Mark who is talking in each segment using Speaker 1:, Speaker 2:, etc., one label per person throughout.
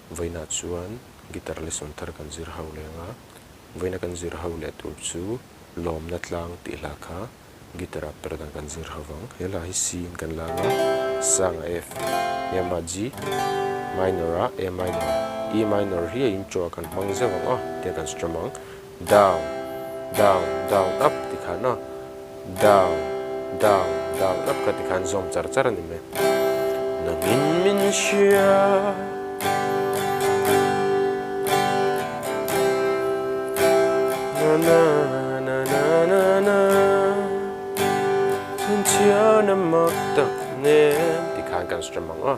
Speaker 1: Vawiinah chuan guitar lesson thar kan zir ho leng a, vawiina kan zir ho leh tur chu lawmna tlang tih hla kha guitar ah per dan kan zir ho vang. He hla hi C in kan lang a, sang a F, hniam a G, minor a A minor, E minor hi a intro ah kan hmang zeuh ang aw tia kan strum ang. Down, down, down, up ti khan aw. Down, down, down, up kha ti khan zawm char char a ni mai. Nangin min hria. Na na na na na na Min chhiar na mak tak nen ti khan kan strum ang aw.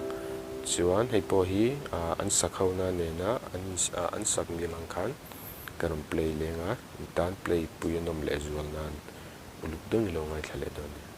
Speaker 1: Chuan hei pawh hi an sak ho na nena an sak mil ang khan Ka rawn play leng a, i tan play pui a nawm leh zual nan uluk deuh ni lo ngaithla leh dawn nia.